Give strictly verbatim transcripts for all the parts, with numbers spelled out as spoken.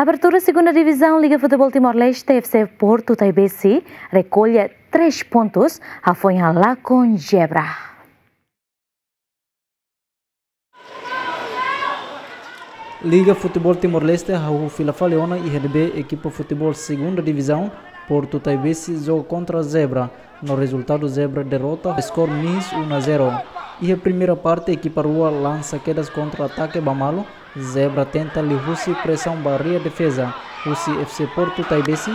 Abertura segunda divizaun Liga Futeból Timor-Leste, F C Portu Taibesi rekolla três pontus hafoin halakon Zebra. Liga Futeból Timor-Leste hahú fila fali ona iha ne'ebé ekipa futeból segunda divizaun Portu Taibesi joga kontra Zebra, no rezultadu Zebra derrota, skor mihis um a zero. Iha primeira parte ekipa rua lansa kedas kontra-atake ba malu, Zebra tenta liuhusi presaun ba rai defeza husi F C Portu Taibesi,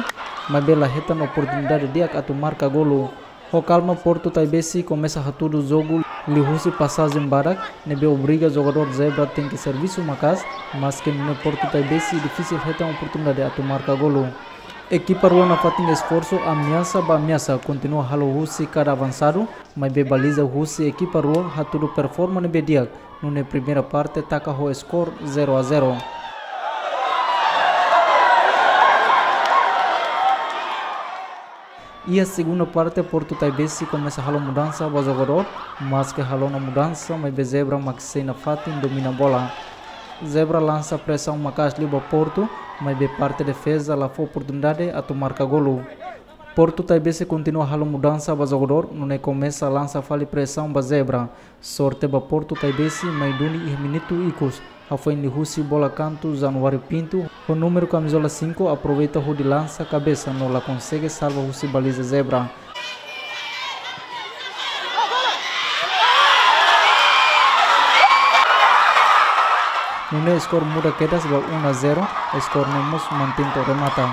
maibé la hetan oportunidade di'ak atu marka golu. Ho kalma Portu Taibesi komesa hatudu jogu liuhusi pasajen badak, ne'ebé obriga jogadór Zebra tenke servisu maka'as, maske nune'e Portu Taibesi difisil hetan oportunidade atu marka golu. Ekipa rua nafatin esforsu ameasa ba ameasa kontinua halo husi kada avansadu, maibé baliza husi ekipa rua hatudu performa ne'ebé di'ak, nune'e primeira parte taka ho skor zero a zero. Iha segunda parte Portu Taibesi komesa halo mudansa ba jogadór, maske halo ona mudansa maibé Zebra mak sei nafatin domina bola. Zebra lansa presaun maka'as liu ba Portu, maibé parte defeza la fó oportunidade atu marka golu. Portu Taibesi kontinua halo mudansa ba jogadór, nune'e komesa lansa fali presaun ba Zebra. Sorte ba Portu Taibesi mai duni iha minutu ikus, hafoin liuhusi bola kantu Januário Pinto, ho númeru kamizola cinco, aproveita hodi lansa kabesa no la konsege salva husi baliza Zebra. Nune'e skor muda kedas ba um a zero, skor ne'e mós mantein to'o remata.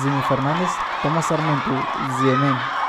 Jimmy Fernandes, Thomas Sarmento, G M N.